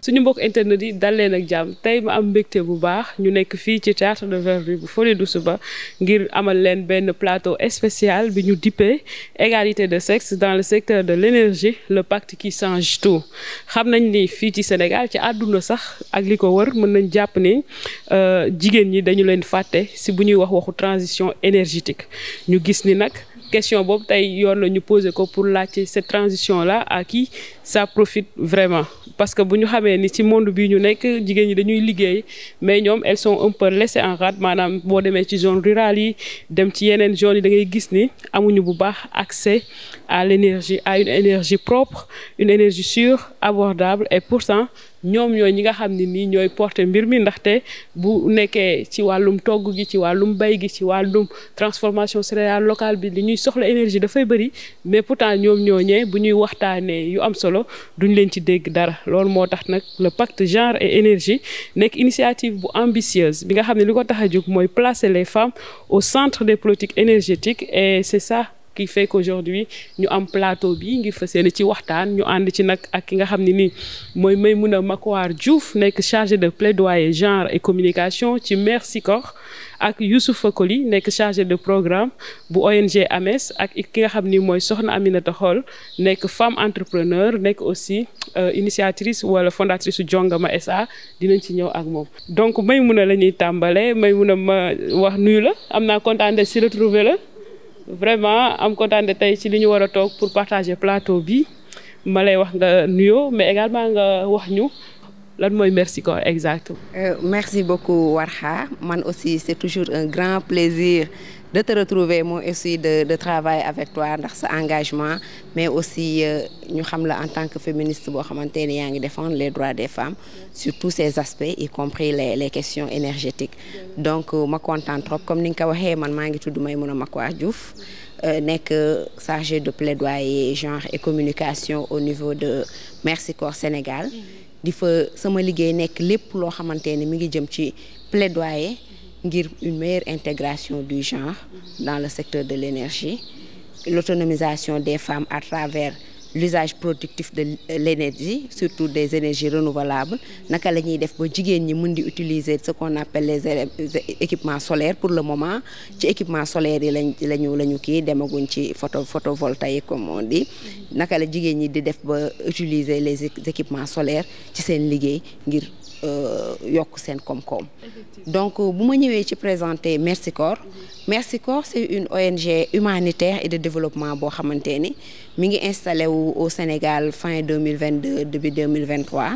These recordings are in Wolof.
suñu mbokk internet yi dal leen ak jàmm tey ma am mbégte bu baax ñu nekk fii ci théâtre de verdure bu Folie Douce-Ba ngir amal leen benn plateau spécial bi ñu dippee égalité de sexe dans le secteur de l'énergie le pacte qui change tout. xam nañ ni fii ci Sénégal ci àdduna sax ak li ko wër mën nañ jàpp ni jigéen ñi dañu leen fàtte si bu ñuy wax waxu transition énergétique ñu gis ni nag question boobu tey yoon la ñu poser ko pour laajte cette transition là à qui ça profite vraiment. parce que bu ñu xamee ni ci monde bii ñu nekk jigéen ñi dañuy liggéey mais ñoom elles sont un peu laissées en rade maanaam boo demee ci zone rurale yi dem ci yeneen zones yi da ngay gis ni amuñu bu baax accès à l'énergie, à une énergie propre, une énergie sûre, abordable et pourtant ñoom ñooy ñi nga xam ne nii ñooy porter mbir mi ndaxte bu nekkee ci wàllum togg gi ci wàllum bay gi ci wàllum transformation céréale locale bi li ñuy soxla énergie dafay bëri mais pourtant ñoom ñooñee bu ñuy waxtaanee yu am solo duñ leen ci dégg dara loolu moo tax nag le pacte genre et énergie nekk initiative bu ambitieuse bi nga xam ne li ko tax a jóg mooy placer les femmes au centre des politiques énergétiques et c'est ça qui fait qu'aujourd'hui ñu am plateau bi ngir fas yéene ci waxtaan ñu ànd ci nag ak ki nga xam ne nii mooy Maymouna Makuar Diouf nekk chargé de plaidoyer genre et communication ci Mersicor ak Youssoupha Koli nekk chargé de programme bu ONG AMES ak ki nga xam ni mooy Soxna Aminata Xool nekk femme entrepreneur nekk aussi initiatrice wala fondatrice su Jongama SA dinañ ci ñëw ak moom. donc Maymouna la ñuy tàmbalee Maymouna ma wax nuyu la am naa kontaan de si retrouver la. vraiment am kontaan de tey ci li ñu war a toog pour partager plateau bi ma lay wax nga nuyoo mais également nga wax ñu lan mooy Mersicor exactement. Merci beaucoup Warkha man aussi c'est toujours un grand plaisir de te retrouver moi aussi de travailler avec toi ndax sa engagement mais aussi ñu xam la en tant que féministe boo xamante ne yaa ngi défendre les droits des femmes sur tous ces aspects y compris les questions énergétiques donc ma kontaan trop comme ni nga ko waxee man maa ngi tudd Maymouna Makuar Diouf nekk chargée de plaidoyer genre et communication au niveau de Mersicor Sénégal di fa sama liggéey nekk lépp loo xamante ne mi ngi jëm ci plaidoyer ngir une meilleure intégration du genre dans le secteur de l'énergie, l'autonomisation des femmes à travers l'usage productif de l'énergie, surtout des énergies renouvelables, naka la ñuy def ba jigéen ñi mën di utiliser ce qu'on appelle les équipements solaires pour le moment ci équipements solaires yi lañu kii demaguñ ci photovoltaïque comme on dit naka la jigéen ñi di def ba utiliser les équipements solaires ci seen liggéey ngir yokk seen koom-koom donc bu ma ñëwee ci présenter Mersicor c'est une ONG humanitaire et de développement boo xamante ni mi ngi installé wu au Sénégal fin 2022 début 2023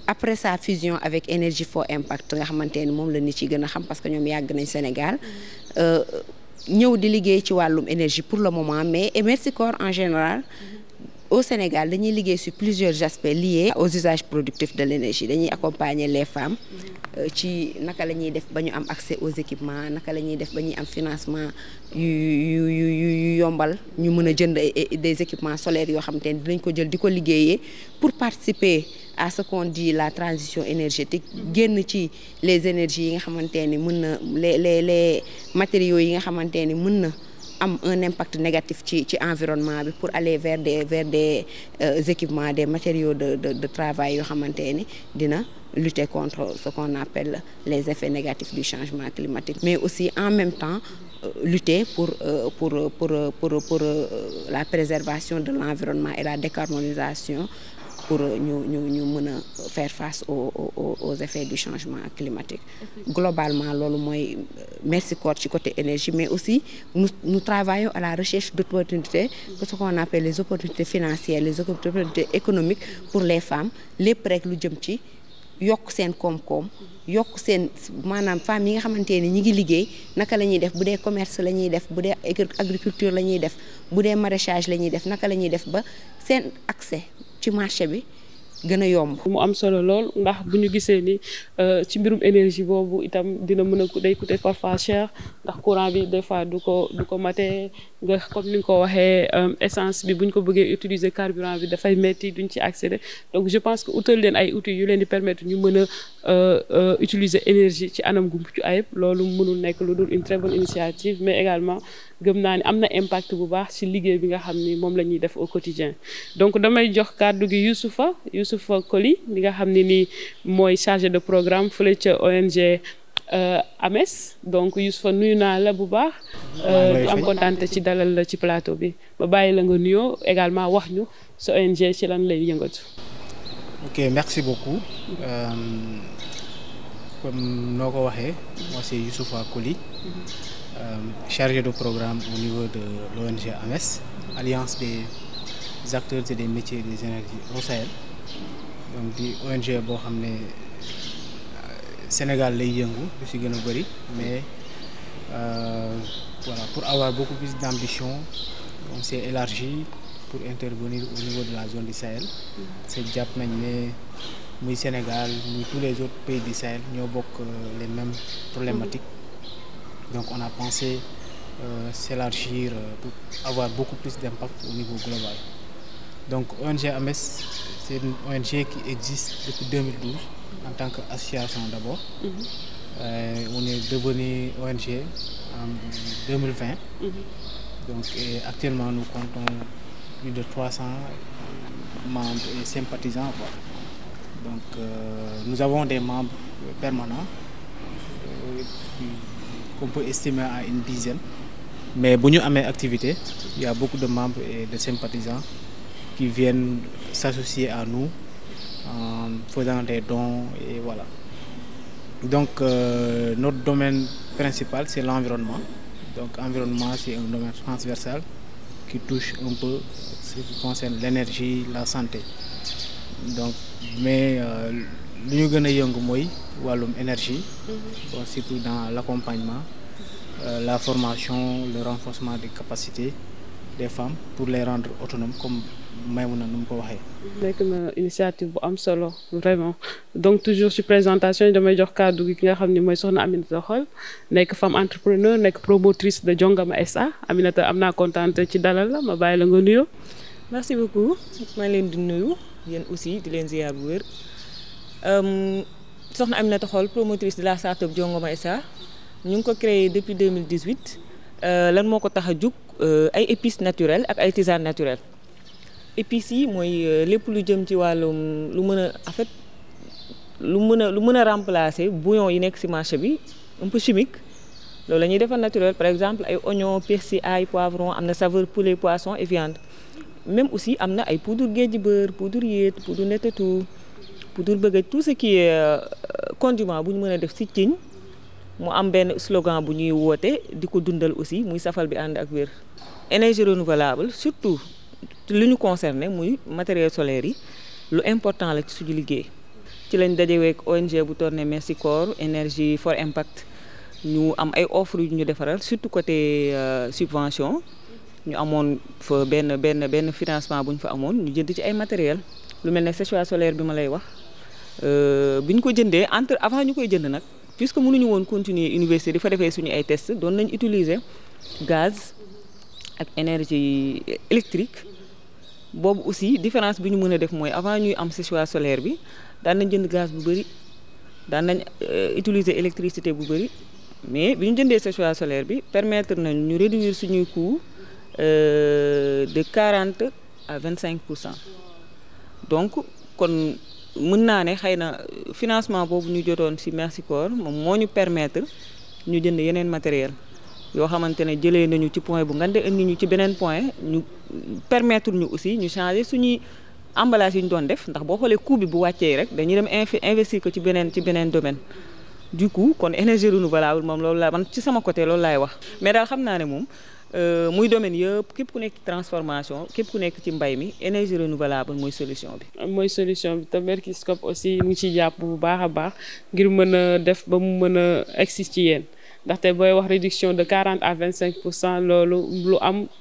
après sa fusion avec Energy for Impact nga xamante ni moom la nit yi gën a xam parce que ñoom yàgg nañ Sénégal ñëw di liggéey ci wàllum énergie pour le moment mais Mersicor en général au Sénégal dañuy liggéey sur plusieurs aspects liés aux usages productifs de l'énergie dañuy accompagner les femmes ci naka la ñuy def ba ñu am accès aux équipements naka la ñuy def ba ñuy am financement yu yombal ñu mën a jënd des équipements solaires yoo xamante ne dinañ ko jël di ko liggéeyee pour participer à ce qu'on dit la transition énergétique génn ci les énergies yi nga xamante ni mën na les matériaux yi nga xamante ni mën na am un impact négatif ci environnement bi pour aller vers des équipements des matériaux de travail yoo xamante ni dina lutter contre ce qu'on appelle les effets négatifs du changement climatique mais aussi en même temps lutter pour la préservation de l'environnement et la décarbonisation pour ñu mën a faire face aux effets du changement climatique. Globalement loolu mooy Mersicor ci côté énergie mais aussi nous travaillons à la recherche d'opportunités ce qu'on appelle les opportunités financières les opportunités économiques pour les femmes lépp rek lu jëm ci yokk seen koom-koom yokk seen maanaam femmes yi nga xamante ni ñi ngi liggéey naka la ñuy def bu dee commerce la ñuy def bu dee agriculture la ñuy def bu dee maraîchage la ñuy def naka la ñuy def ba seen accès ci marché bi gën a yomb. mu am solo lool ndax bu ñu gisee ni ci mbirum énergie boobu itam dina mën a day coûter parfois cher ndax courant bi des fois du ko matee nga comme ni nga ko waxee essence bi bu ñu ko bëggee utiliser carburant bi dafay metti duñ ci accéder donc je pense que utal leen ay outils yu leen di permettre ñu mën a utiliser énergie ci anam gu mucc ayib loolu mënul nekk lu dul une très bonne initiative mais également gëm naa ni am na impact bu baax ci liggéey bi nga xam ni moom la ñuy def au quotidien donc damay jox kàddu gi Youssoufa Coly li nga xam ne nii mooy chargé de programme fële ca ONG AMES donc Youssoufa nuyu naa la bu baax am kontaante ci dalal la ci plateau bi ba bàyyi la nga nuyoo également wax ñu sa ONG ci lan lay yëngatu. Ok, merci beaucoup. Comme noo ko waxee, moi c'est Youssoufa Coly, chargé de programme au niveau de l'ONG AMES, Alliance des acteurs et des métiers des énergies au Sahel. Donc di ONG boo xam ne Sénégal lay yëngu lu ci gën a bari, mais voilà, pour avoir beaucoup plus d'ambition, on s'est élargi pour intervenir au niveau de la zone du Sahel. C'est jàpp nañ ne muy Sénégal muy tous les autres pays du Sahel ñoo bokk les mêmes problématiques. Donc on a pensé s'élargir pour avoir beaucoup plus d'impact au niveau global. Donc ONG AMES, c'est une ONG qui existe depuis 2012 en tant qu'association d'abord. On est devenu ONG en 2020. Donc actuellement nous comptons plus de 300 membres et sympathisants, quoi. Donc nous avons des membres permanents qu'on peut estimer à une dizaine. Mais bu ñu amee activité, il y a beaucoup de membres et de sympathisants qui viennent s'associer à nous en faisant des dons et voilà. Donc notre domaine principal, c'est l'environnement. Donc environnement, c'est un domaine transversal qui touche un peu ce qui concerne l'énergie, la santé. Donc mais lu ñu gën a yëngu mooy wàllum énergie, bon, surtout dans l'accompagnement, la formation, le renforcement des capacités des femmes pour les rendre autonomes comme Maïmouna nu mu ko waxee. nekk na initiative bu am solo vraiment donc toujours ci présentation yi damay jox kàddu gi ki nga xam ne mooy soxna Aminata Xool nekk femme entrepreneur nekk promotrice de Jongama SA. Aminata am naa kontaan ci dalal la ma bàyyi la nga nuyoo. Merci beaucoup maa ngi leen di nuyu yéen aussi di leen ziar bu wér soxna Aminata Xool promotrice de la start-up Jongama SA ñu ngi ko créé depuis 2018 lan moo ko tax a jug ay épices naturelles ak ay tisanes naturelles. Épices yi mooy lépp lu jëm ci wàllum lu mën a en fait lu mën a remplacer bouillon yi nekk ci marché bi un peu chimique loolu la ñuy defar naturel par exemple ay oignon, persil, ail, poivron am na saveur poulet, poisson et viande. Même aussi am na ay poudre géej beurre, poudre yéet, poudre nettetu, poudre bëggaj, tout ce qui est condiment bu ñu mën a def ci cin mu am benn slogan bu ñuy woote di ko dundal aussi muy safal bi ànd ak wér. Énergie renouvelable surtout lu ñu concerné muy matériel solaire yi lu important la ci suñu liggéey ci lañ dajeweek ONG bu tourné Merci Corps énergie for impact ñu am ay offres yu ñu defaral surtout côté subvention ñu amoon fa benn financement bu ñu fa amoon ñu jënd ci ay matériel lu mel ne séchoir solaire bi ma lay wax bi ñu ko jëndee avant ñu koy jënd nag puisque mënuñu woon continuer université di fa defee suñu ay tests doon nañ utiliser gaz ak énergie électrique. Boobu aussi différence bi ñu mën a def mooy avant ñuy am séchoir solaire bi daan nañ jënd gaz bu bëri daan nañ utiliser électricité bu bëri mais bi ñu jëndee séchoir solaire bi permettre nañ ñu réduire suñuy coût de 40 à 25%. Donc kon mën naa ne xëy na financement boobu ñu jotoon ci Merci Corps moom moo ñu permettre ñu jënd yeneen matériel yoo xamante ne jëlee nañu ci point bu ngande indi ñu ci beneen point ñu permettre ñu aussi ñu changer suñuy emballage yi ñu doon def ndax boo xoolee coût bi bu wàccee rek dañuy dem investir ko ci beneen domaine. Du coup kon énergie renouvelable moom loolu laa man ci sama côté loolu laay wax mais daal xam naa ne moom muy domaine yëpp képp ku nekk ci transformation képp ku nekk ci mbay mi énergie renouvelable mooy solution bi. mooy solution bi te Mercoscope aussi mu ngi ciy jàpp bu baax a baax ngir mën a def ba mu mën a egsi ci yéen. ndaxte booy wax réduction de 40 à 25% loolu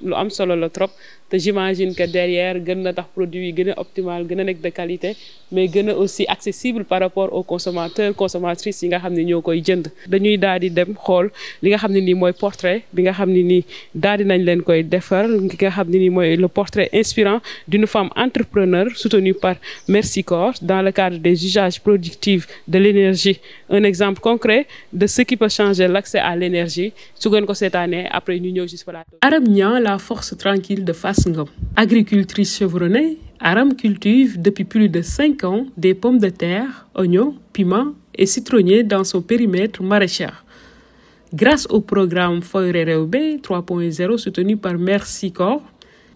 lu am solo la trop te j'imagine que derrière gën na tax produit yi gën a optimal gën a nekk de qualité mais gën a aussi accessible par rapport aux consommateurs consommatrices yi nga xam ne ñoo koy jënd. dañuy daal di dem xool li nga xam ne nii mooy portrait bi nga xam ne nii daal di nañ leen koy defar ki nga xam ne nii mooy le portrait inspirant d'une femme entrepreneur soutenue par Merci Corps dans le cadre des usages productifs de l'énergie, un exemple concret de ce qui peut changer l'accès à l'énergie su ngeen ko seetaanee après ñu ñëw ci plateau. Aram Niang, la force tranquille de Fass Ngom. Agricultrice chevronnée, Aram cultive depuis plus de 5 ans des pommes de terre, oignons, piments et citronniers dans son périmètre maraîcher. Grâce au programme Foyre Rewbe 3.0 soutenu par Merci Corps,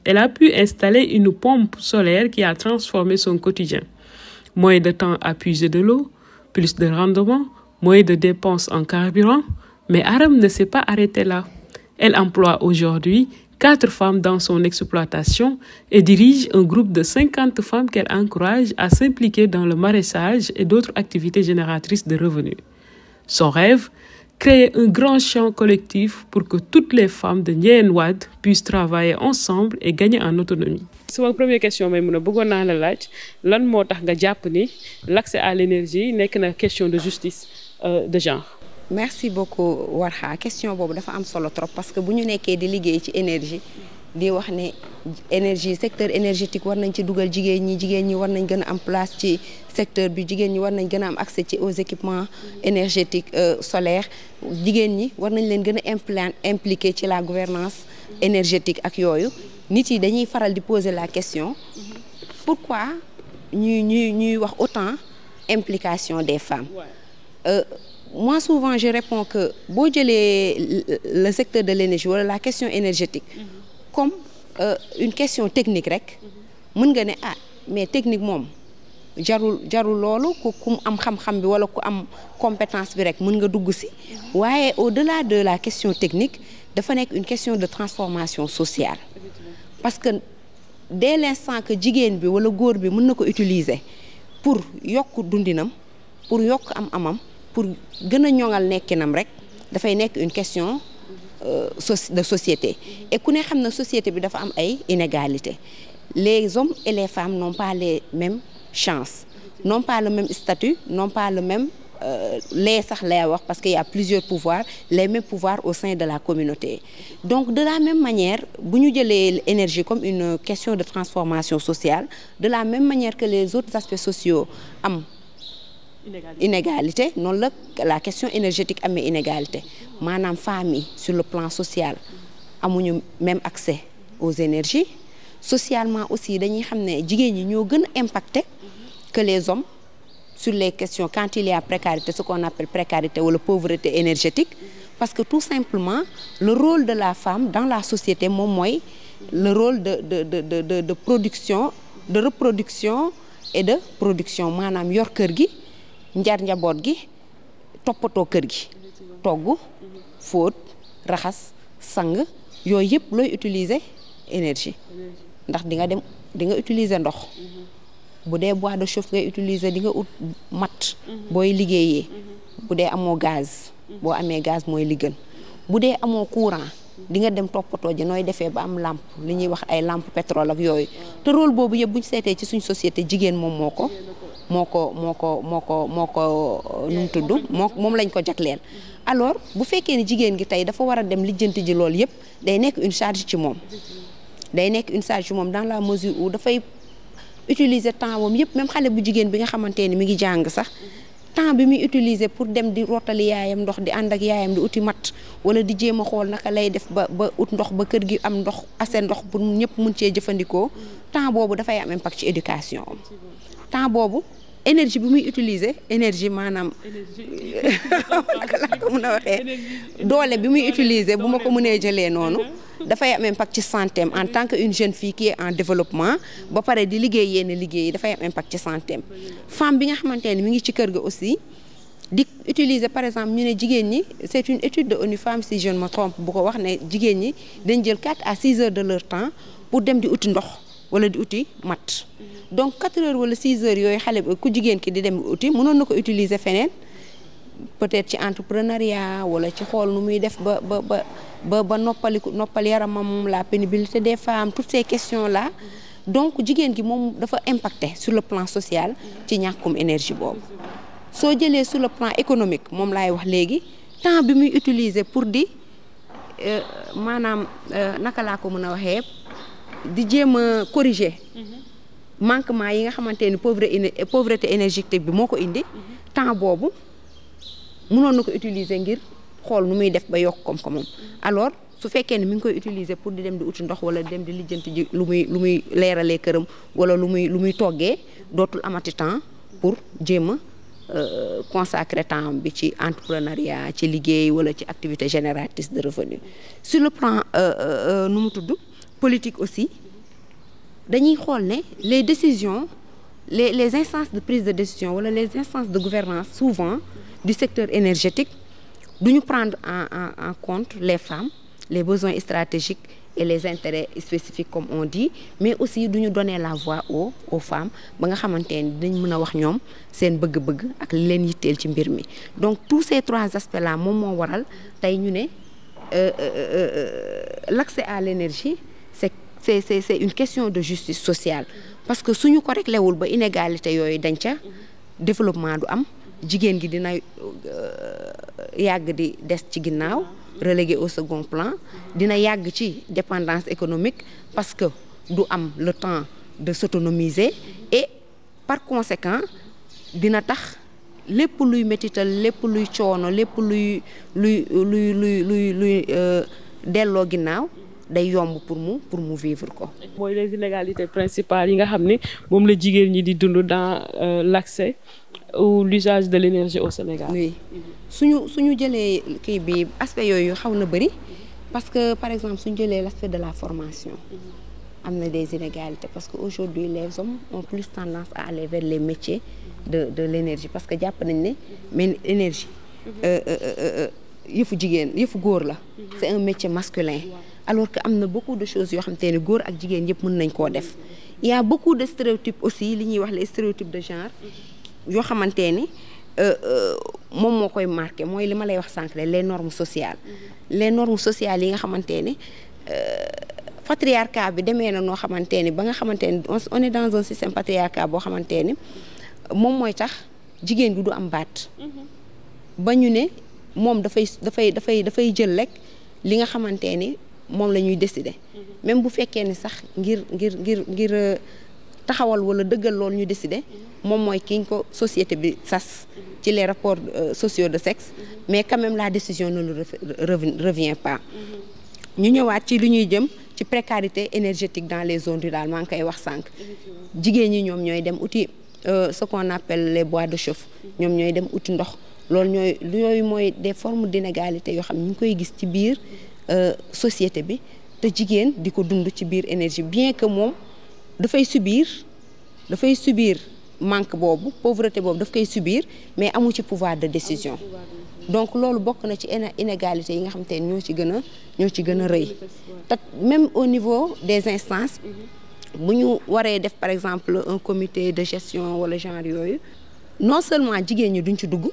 elle a pu installer une pompe solaire qui a transformé son quotidien. Moins de temps à puiser de l'eau, plus de rendement, moins de dépenses en carburant, mais Aram ne s'est pas arrêtée là. Elle emploie aujourd'hui 4 femmes dans son exploitation et dirige un groupe de 50 femmes qu'elle encourage à s'impliquer dans le maraîchage et d'autres activités génératrices de revenus. Son rêve, créer un grand champ collectif pour que toutes les femmes de Ndiéyène Wade puissent travailler ensemble et gagner en autonomie. sama première question Maïmouna bëggoon naa la laaj lan moo tax nga jàpp ni l'accès à l'énergie nekk na question de justice de genre. merci beaucoup Warha question boobu dafa am solo trop parce que bu ñu nekkee di liggéey ci énergie di wax ne énergie secteur énergétique war nañ ci dugal jigéen ñi war nañ gën a am place ci secteur bi jigéen ñi war nañ gën a am accès ci aux équipements énergétiques solaires jigéen ñi war nañ leen gën a impliqué ci la gouvernance énergétique ak yooyu nit yi dañuy faral di poser la question pourquoi ñuy wax autant implication des femmes. Moi souvent je réponds que boo jëlee le secteur de l'énergie wala la question énergétique comme une question technique rek mën nga ne mais technique moom jarul loolu ku am xam-xam bi wala ku am compétence bi rek mën nga dugg ci waaye au-delà de la question technique dafa nekk une question de transformation sociale parce que dès l'instant que jigéen bi wala góor bi mën na ko utiliser pour yokk dundinam pour yokk amam pour gën a ñoŋal nekkinam rek dafay nekk une question de société et ku ne xam na société bi dafa am ay inégalités les hommes et les femmes n'ont pas les mêmes chances n'ont pas le même statut n'ont pas le même les sax lay wax parce qu'il y a plusieurs pouvoirs les mêmes pouvoirs au sein de la communauté donc de la même manière bu ñu jëlee l'énergie comme une question de transformation sociale de la même manière que les autres aspects sociaux am inégalité noonu la question énergétique amee inégalité maanaam femmes yi sur le plan social amuñu même accès aux énergies socialement aussi dañuy xam ne jigéen ñi ñoo gën a impacté que les hommes sur les questions quand il y a précarité ce qu'on appelle précarité ou la pauvreté énergétique parce que tout simplement le rôle de la femme dans la société moom mooy le rôle de production de reproduction et de production maanaam yor kër gi njar njaboot gi toppatoo kër gi togg fóot raxas sang yooyu yëpp looy utiliser énergie ndax di nga utiliser ndox bu dee bois de chauffe ngay utiliser di nga ut mat booy liggéeyee bu dee amoo gaz boo amee gaz mooy li gën bu dee amoo courant di nga dem toppatoo ji nooy defee ba am lampe li ñuy wax ay lampe pétrole ak yooyu te rôle boobu yëpp bu ñu seetee ci suñ société jigéen moom moo ko nu mu tudd moom lañ ko jagleel alors bu fekkee ni jigéen gi tey dafa war a dem lijjanti ji loolu yëpp day nekk une charge ci moom dans la mesure où dafay utiliser temps moom yëpp même xale bu jigéen bi nga xamante ni mi ngi jàng sax temps bi muy utiliser pour dem di rootali yaayam ndox di ànd ak yaayam di uti mat wala di jéem a xool naka lay def ba ut ndox ba kër gi am ndox assez ndox pour ñëpp mun cee jëfandikoo temps boobu dafay am impact ci éducation temps boobu énergie bi muy utiliser énergie maanaam naka laa ko mën a waxee doole bi muy utiliser bu ma ko mënee jëlee noonu dafay am impact ci santé am en tant que une jeune fille qui est en développement ba pare di liggéey yenn liggéey yi dafay am impact ci santé am femme bi nga xamante ne mi ngi ci kër ga aussi di utiliser par exemple ñu ne jigéen ñi c'est une étude de ONU Femmes si je ne me trompe bu ko wax ne jigéen ñi dañ jël 4 à 6 heures de leur temps pour dem di uti ndox wala di uti mat donc 4 heures wala 6 heures yooyu xale ku jigéen ki di dem uti mënoon na ko utiliser feneen peut-être ci entrepreneuriat wala ci xool nu muy def ba noppal yaramam la pénibilité des femmes toutes ces questions là donc jigéen gi moom dafa impacté sur le plan social ci ñàkkum énergie boobu. soo jëlee sur le plan économique moom laay wax léegi temps bi muy utiliser pour di maanaam naka laa ko mën a waxee di jéem a corriger manquement yi nga xamante ni pauvreté énergétique bi moo ko indi temps boobu mënoon na ko utiliser ngir xool nu muy def ba yokk koom-koomam. alors su fekkee ne mi ngi koy utiliser pour di dem di uti ndox wala dem di lijjanti ji lu muy leeralee këram wala lu muy toggee dootul amati temps pour jéem a consacrer temps bi ci entrepreneuriat ci liggéey wala ci activité génératrice de revenus. sur le plan nu mu tudd politique aussi dañuy xool ne les décisions les instances de prise de décision wala les instances de gouvernance souvent du secteur énergétique duñu prendre en compte les femmes, les besoins stratégiques et les intérêts spécifiques comme on dit, mais aussi duñu donner la voix aux femmes ba nga xamante ni dañ mën a wax ñoom seen bëgg-bëgg ak li leen yitteel ci mbir mi. donc tous ces trois aspects là moom moo waral tey ñu ne l'accès à l'énergie c'est une question de justice sociale parce que suñu ko réglé wul ba inégalité yooyu dañ ca développement du am. jigéen gi dina yàgg di des ci ginnaaw relégué au second plan dina yàgg ci dépendance économique parce que du am le temps de s'autonomiser et par conséquent dina tax lépp luy métital lépp luy coono lépp luy delloo ginnaaw day yomb pour mu vivre ko. mooy les inégalités principales yi nga xam ne moom la jigéen ñi di dund dans l'accès ou l'usage de l'énergie au Sénégal. oui suñu jëlee kii bi aspect yooyu xaw na bëri parce que par exemple suñu jëlee l'aspect de la formation am na des inégalités parce que aujourd'hui les hommes ont plus tendance à aller vers les métiers de l'énergie parce que jàpp nañ ne mais énergie yëfu jigéen yëfu góor la c'est un métier masculin alors que am na beaucoup de choses yoo xamante ne góor ak jigéen yëpp mën nañ koo def. il y a beaucoup de stéréotypes aussi li ñuy wax les stéréotypes de genre yoo xamante ni moom moo koy marqué mooy li ma lay wax sànq les normes sociales les normes sociales yi nga xamante ni patriarcat bi demee na noo xamante ni ba nga xamante ni on est dans un système patriarcat boo xamante ni moom mooy tax jigéen bi du am baat ba ñu ne moom dafay jël rek li nga xamante ni moom la ñuy décider même bu fekkee ni sax ngir taxawal wala dëggal loolu ñu décider moom mooy kiñ ko société bi sas ci les rapports sociaux de sexe mais quand même la décision ne le revient pas. ñu ñëwaat ci lu ñuy jëm ci précarité énergétique dans les zones rurales maa ngi koy wax sànq jigéen ñi ñoom ñooy dem uti ce qu'on appelle les bois de chauffe ñoom ñooy dem uti ndox loolu yooyu mooy des formes d'inégalité yoo xam ne ñu ngi koy gis ci biir société bi te jigéen di ko dund ci biir énergie bien que moom dafay subir manque boobu pauvreté boobu daf koy subir mais amu ci pouvoir de décision donc loolu bokk na ci inégalité yi nga xam te ne ñoo ci gën a rëy te même au niveau des instances bu ñu waree def par exemple un comité de gestion wala genre yooyu non seulement jigéen ñi duñ ci dugg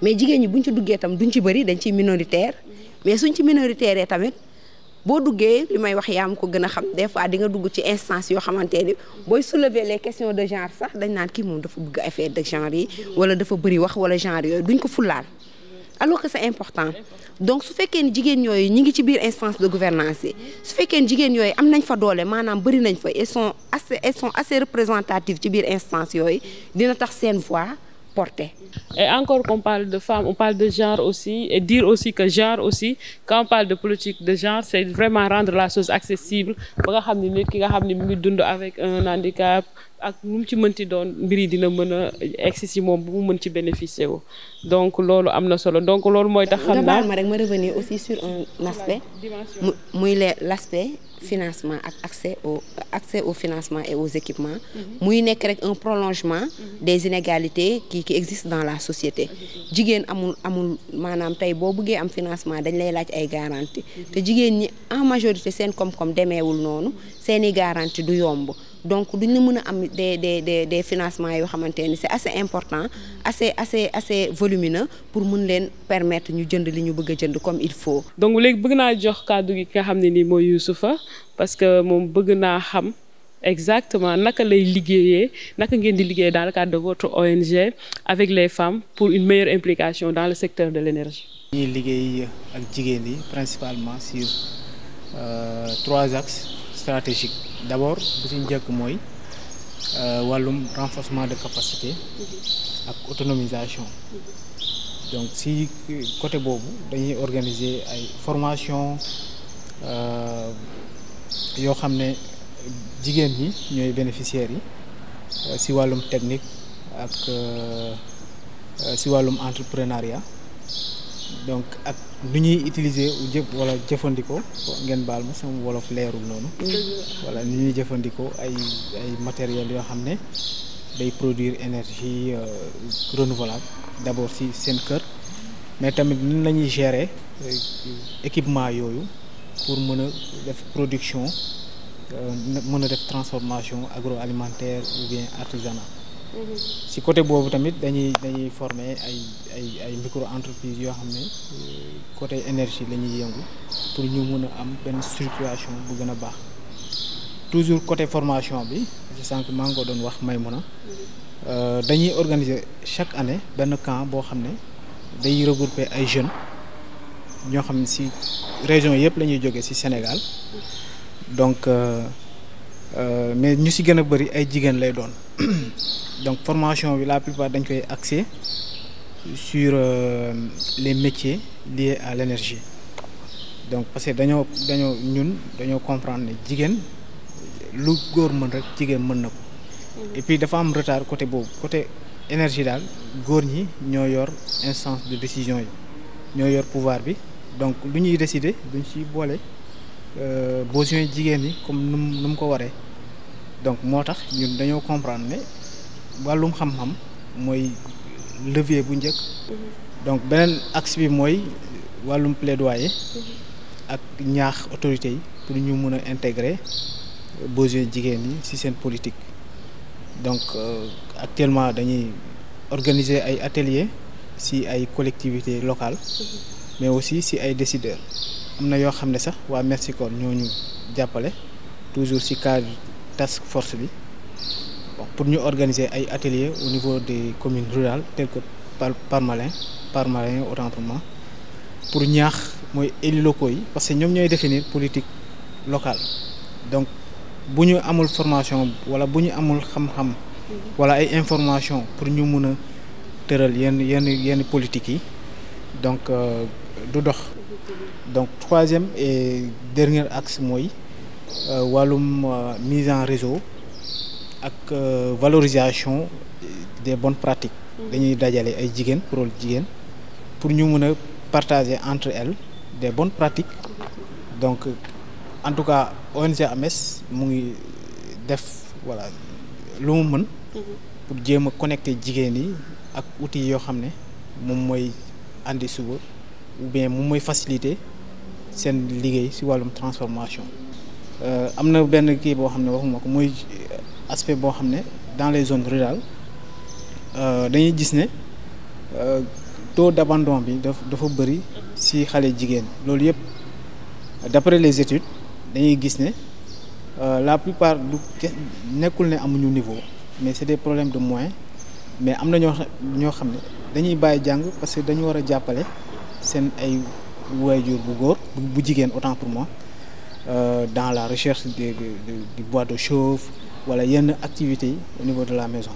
mais jigéen ñi buñ ci duggee tam duñ ci bëri dañ ciy minoritaire mais suñ ci minoritaire tamit boo duggee li may wax yaa ma ko gën a xam des fois di nga dugg ci instance yoo xamante ni booy soulever les questions de genre sax dañ naan kii moom dafa bëgg affaire de genre yi wala dafa bëri wax wala genre yooyu duñ ko fulaal alors que c'est important donc su fekkee ni jigéen yooyu ñi ngi ci biir instance de gouvernance yi su fekkee ni jigéen yooyu am nañ fa doole maanaam bëri nañ fa elles sont assez représentatives ci biir instance yooyu dina tax seen voix portée. Et encore qu'on parle de femmes, on parle de genre aussi et dire aussi que genre aussi quand on parle de politique de genre c'est vraiment rendre la chose accessible ba nga xam ne nit ki nga xam ne mu ngi dund avec un handicap ak nu mu ci mënti doon mbir yi dina mën a egsi si moom bu mu mën ci bénéficier wu donc loolu am na solo donc loolu mooy tax xam naa ma rek ma revenir aussi sur un aspect muy l'aspect financement ak accès au financement et aux équipements muy nekk rek un prolongement des inégalités qui existent dans la société jigéen amul maanaam tey boo bëggee am financement dañ lay laaj ay garantie te jigéen ñi en majorité seen koom-koom demeewul noonu seeni garantie du yomb donc duñ la mën a am des financements yoo xamante ni c'est assez important assez volumineux pour mun leen permettre ñu jënd li ñu bëgg a jënd comme il faut. donc léegi bëgg naa jox kàddu gi ki nga xam ne nii mooy Youssoupha parce que moom bëgg naa xam exactement naka lay liggéeyee naka ngeen di liggéeyee dans le cadre de votre ONG avec les femmes pour une meilleure implication dans le secteur de l'énergie. ñuy liggéey ak jigéen yi principalement sur 3 axes stratégiques d'abord bu ci njëkk mooy wàllum renforcement de capacité ak autonomisation. Donc si côté boobu dañuy organiser ay formation yoo xam ne jigéen ñi ñooy bénéficiaires yi si wàllum technique ak si wàllum entrepreneuriat donc ak nu ñuy utiliser wala jëfandikoo ngeen baal ma sama wolof leerul noonu wala nu ñuy jëfandikoo ay matériels yoo xam ne day produire énergie renouvelable d'abord si seen kër mais tamit nan la ñuy gérer équipement yooyu pour mën a def production mën a def transformation agroalimentaire ou bien artisanat. Si côté boobu tamit dañuy former ay micro entreprises yoo xam ne côté énergie la ñuy yëngu pour ñu mën a am benn structuration bu gën a baax. Toujours côté formation bi sànq maa ngi ko doon wax Maïmouna dañuy organiser chaque année benn camp boo xam ne day regrouper ay jeunes ñoo xam ne si région yëpp la ñuy jógee si Sénégal donc mais ñu si gën a bëri ay jigéen lay doon donc formation bi la plupart dañ koy axer sur les métiers liés à l'énergie donc parce que dañoo comprendre ne jigéen lu góor mën rek jigéen mën na ko et puis dafa am retard côté boobu côté énergie daal góor ñi ñoo yor instance de décision yi ñoo yor pouvoir bi donc lu ñuy décider duñ ci boole besoin jigéen ñi comme nu mu ko waree donc moo tax ñun dañoo comprendre ne wàllum xam-xam mooy levier bu njëkk donc beneen axe bi mooy wàllum plaidoyer ak ñaax autorités yi pour ñu mën a intégrer besoin jigéen ñi ci seen politique donc actuellement dañuy organiser ay ateliers ci ay collectivités locales mais aussi ci ay décideurs am na yoo xam ne sax waa Mercicor ñoo ñu jàppale toujours ci cadre task force bi bon pour ñu organiser ay ateliers au niveau des communes rurales telles que Parmalin autant pour moi pour ñaax mooy élus locaux yi parce que ñoom ñooy définir politique locale donc bu ñu amul formation wala bu ñu amul xam-xam wala ay information pour ñu mun a tëral yenn politique yi donc du dox donc troisième et dernier axe mooy wàllum mise en réseau ak valorisation des bonnes pratiques dañuy dajale ay jigéen rôle jigéen pour ñu mun a partager entre elles des bonnes pratiques donc en tout cas ONG AMES mu ngi def voilà lu mu mën pour jéem a connecter jigéen yi ak outils yoo xam ne moom mooy andi suba ou bien moom mooy faciliter seen liggéey ci wàllum transformation am na benn kii boo xam ne waxuma ko mooy aspect boo xam ne dans les zones rurales dañuy gis ne taux d'abandon bi dafa bëri ci xale jigéen loolu yëpp d'après les études dañuy gis ne la plupart du nekkul ne amuñu niveau mais c'est des problèmes de moyens mais am na ñoo xam ne dañuy bàyyi jàng parce que dañu war a jàppale seen ay waajur bu góor bu jigéen autant pour moi dans la recherche du bois de chauffe wala yenn activités yi au niveau de la maison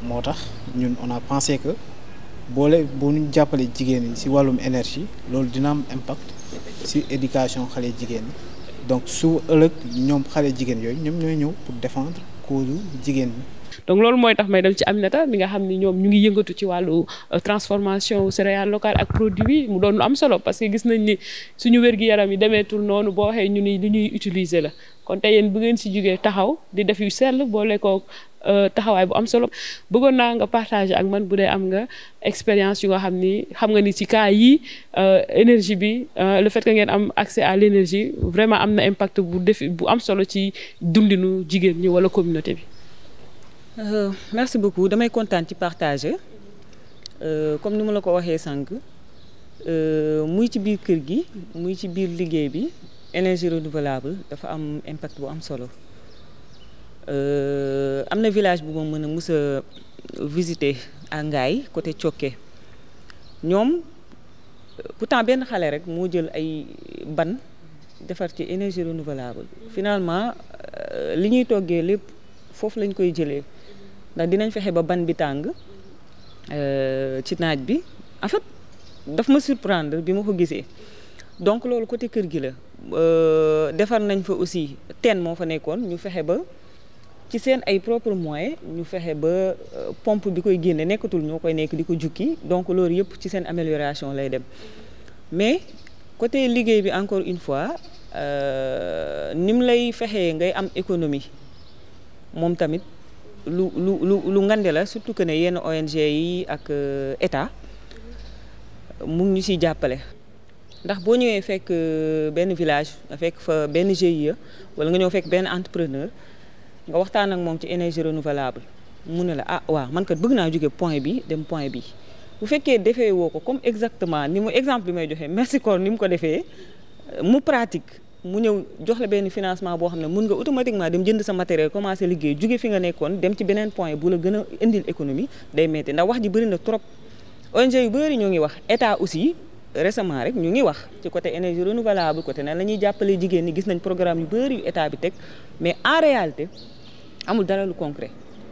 moo tax ñun on a pensé que bu ñu jàppale jigéen yi ci wàllum énergie loolu dina am impact ci éducation xale jigéen yi donc su ëllëg ñoom xale jigéen yooyu ñoom ñooy ñëw pour défendre cause jigéen ñi. donc loolu mooy tax may dem ci Aminata mi nga xam ni ñoom ñu ngi yëngatu ci wàllu transformation céréales locales ak produits mu doon lu am solo parce que gis nañ ni suñu wér-gi-yaram yi demeetul noonu boo waxee ñu ni li ñuy utiliser la kon tey yéen bu ngeen ci jógee taxaw di def yu sell boole ko taxawaay bu am solo bëggoon naa nga partager ak man bu dee am nga expérience yu nga xam ni ci cas yi énergie bi le fait que ngeen am accès à l'énergie vraiment am na impact bu am solo ci dundinu jigéen ñi wala communauté bi. Merci beaucoup damay kontaan ci partager comme ni ma la ko waxee sànq muy ci biir kër gi muy ci biir liggéey bi énergie renouvelable dafa am impact bu am solo am na village bu ma mën a mus a visiter à Ngaye côté Thioké ñoom pourtant benn xale rek moo jël ay ban defar ci énergie renouvelable finalement li ñuy toggee lépp foofu lañ koy jëlee ndax dinañ fexe ba ban bi tàng ci naaj bi en fait daf ma surprendre bi ma ko gisee donc loolu côté kër gi la defar nañ fa aussi teen moo fa nekkoon ñu fexe ba ci seen ay propres moyens ñu fexe ba pompe bi koy génne nekkatul ñoo koy nekk di ko jukki donc loolu yëpp ci seen amélioration lay dem mais côté liggéey bi encore une fois ni mu lay fexee ngay am économie moom tamit lu ngande la surtout que ne yenn ONG yi ak état mu ngi ñu siy jàppale ndax boo ñëwee fekk benn village nga fekk fa benn GIE wala nga ñëw fekk benn entrepreneur nga waxtaan ak moom ci énergie renouvelable mu ne la ah waaw man kat bëgg naa jóge point bi dem point bi bu fekkee defee woo ko comme exactement ni mu exemple bi may joxe merci corps ni mu ko defee mu pratique mu ñëw jox la benn financement boo xam ne mun nga automatiquement dem jënd sa matériel commencé liggéey jóge fi nga nekkoon dem ci beneen point bu la gën a indil économie day metti ndax wax ji bëri na trop ONG yu bëri ñoo ngi wax état aussi récemment rek ñu ngi wax ci côté énergie renouvelable côté nan la ñuy jàppale jigéen ñi gis nañ programme yu bëri yu état bi teg mais en réalité amul dara lu concret.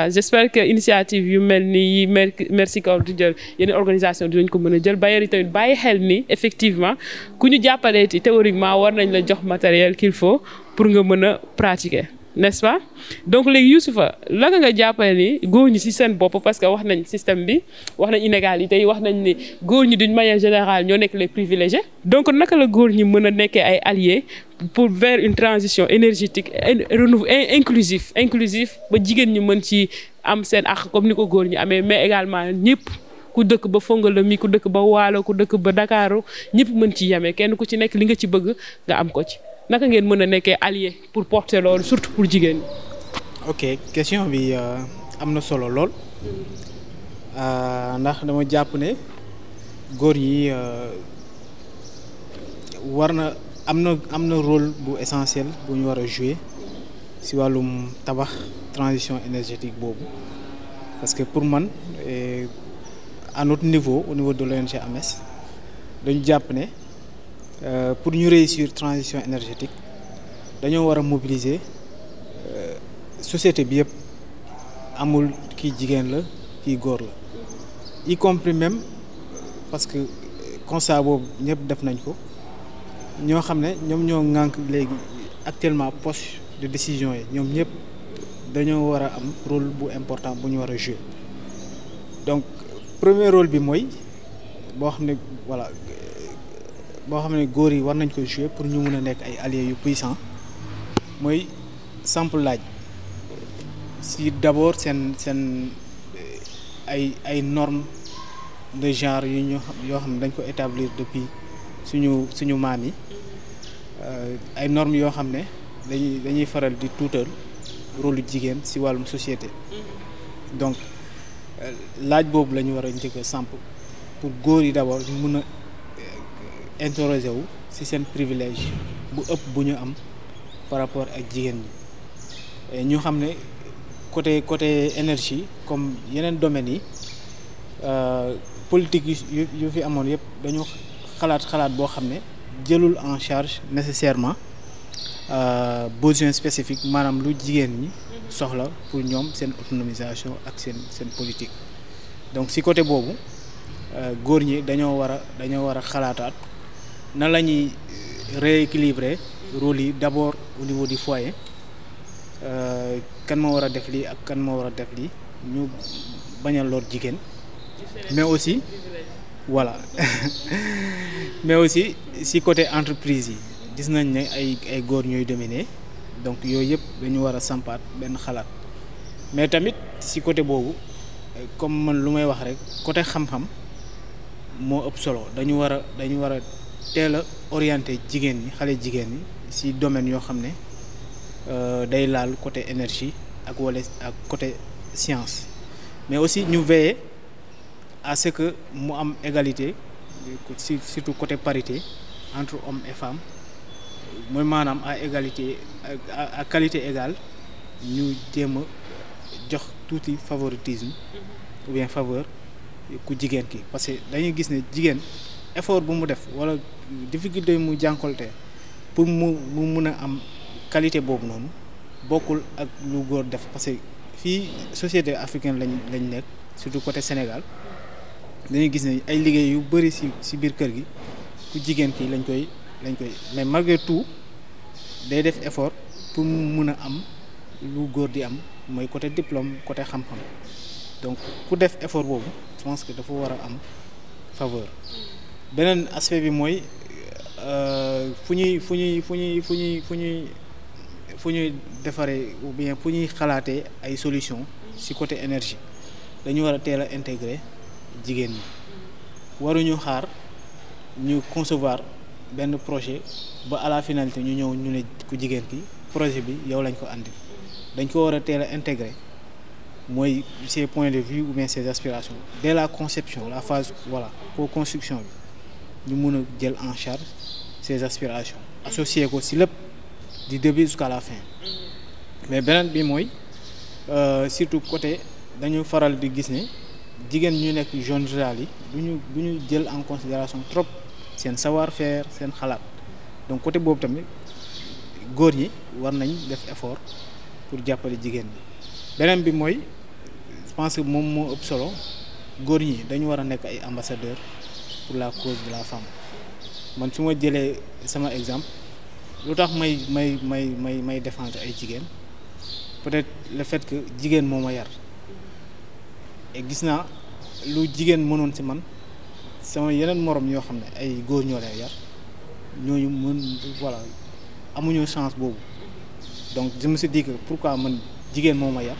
J'espère que initiative yu mel ni merci Corps di jël yeneen organisation dinañ ko mën a jël bailleurs yi tamit bàyyi xel ni effectivement ku ñu jàppalee ci théoriquement war nañ la jox matériel qu'il faut pour nga mën a pratiquer n'est-ce pas donc léegi Youssoufa la nga jàppale ni góor ñi ci seen bopp parce que wax nañ système bi wax nañ inégalité yi wax nañ ni góor ñi d'une manière générale ñoo nekk les privilégiés donc naka la góor ñi mën a nekkee ay alliés pour vers une transition énergétique inclusive ba jigéen ñi mën ci am seen àq comme ni ko góor ñi amee mais également ñëpp ku dëkk ba Fongolimbi ku dëkk ba Waalo ku dëkk ba Dakaaru ñëpp mën ci yemee kenn ku ci nekk li nga ci bëgg nga am ko ci naka ngeen mën a nekkee allié pour porter loolu surtout pour jigéen ñi. ok question bi am na solo lool ndax dama jàpp ne góor yi war na am na rôle bu essentiel bu ñu war a jouer ci wàllum tabax transition énergétique boobu parce que pour man à notre niveau au niveau de l'ONG AMES dañu jàpp ne pour ñu réussir transition énergétique dañoo war a mobiliser société bi yëpp amul kii jigéen la kii góor la y compris même parce que constat boobu ñëpp def nañ ko ñoo xam ne ñoom ñoo ŋànk léegi actuellement poste de décision yi ñoom ñëpp dañoo war a am rôle bu important bu ñu war a jouer donc premier rôle bi mooy boo xam ne voilà boo xam ne góor yi war nañ ko jouer pour ñu mun a nekk ay alliés yu puissants mooy samp laaj si d'abord seen ay normes de genre yoo xam ne dañ ko établir depuis suñu maam yi ay normes yoo xam ne dañuy faral di tuutal rôle jigéen ci wàllum société donc laaj boobu la ñu war a njëkk a samp pour góor yi d'abord ñu mun a interroger wu ci seen privilège bu ëpp bu ñu am par rapport ak jigéen ñi ñu xam ne côté énergie comme yeneen domaines yi politique yu fi amoon yëpp dañu xalaat boo xam ne jëlul en charge nécessairement besoin spécifique maanaam lu jigéen ñi soxla pour ñoom seen autonomisation ak seen politique donc ci côté boobu góor ñi dañoo war a xalaataat na la ñuy rééquilibrer rôle yi d'abord au niveau du foyer kan moo war a def lii ak kan moo war a def lii ñu bañ a lor jigéen mais aussi voilà mais aussi ci côté entreprise yi gis nañ ne ay góor ñooy dominer donc yooyu yëpp dañu war a sampaat benn xalaat mais tamit ci côté boobu comme man lu may wax rek côté xam-xam moo ëpp solo dañu war a teel a orienter jigéen ñi xale jigéen ñi ci domaine yoo xam ne day laal côté énergie ak côté science mais aussi ñu veiller à ce que mu am égalité surtout côté parité entre hommes et femmes mooy maanaam à égalité à qualité égale ñu jéem a jox tuuti favoritisme ou bien faveur ku jigéen ki parce que dañuy gis ne jigéen effort bu mu def wala difficulté mu jànkolte pour mu mun a am qualité boobu noonu bokkul ak lu góor def parce que fii société africaine lañ nekk surtout côté Sénégal dañuy gis ne ay liggéey yu bëri ci biir kër gi ku jigéen ki lañ koy mais malgré tout day def effort pour mu mun a am lu góor di am mooy côté diplôme côté xam-xam donc ku def effort boobu je pense que dafa war a am faveur. beneen aspect bi mooy fu ñuy defaree ou bien fu ñuy xalaatee ay solution ci côté énergie dañu war a teel a intégrer jigéen ñi waruñu xaar ñu concevoir benn projet ba à la finalité ñu ñëw ñu ne ku jigéen ki projet bi yow lañ ko andil dañ ko war a teel a intégrer mooy ses points de vue ou bien ses aspirations dès la conception la phase co-construction bi ñu mun a jël en charge ses aspirations associer ko ci lépp du début jusqu'à la fin mais beneen bi mooy surtout côté dañu faral di gis ne jigéen ñu nekk zone rurale yi du ñu jël en considération trop seen savoir-faire seen xalaat donc côté boobu tamit góor ñi war nañ def effort pour jàppale jigéen ñi beneen bi mooy je pense que moom moo ëpp solo góor ñi dañu war a nekk ay ambassadeurs pour la cause de la femme man su ma jëlee sama exemple lu tax may défendre ay jigéen peut-être le fait que jigéen moo ma yar et gis naa lu jigéen mënoon ci man sama yeneen morom yoo xam ne ay góor ñoo lay yar ñooñu amuñu chance boobu donc je me suis dit que pourquoi man jigéen moo ma yar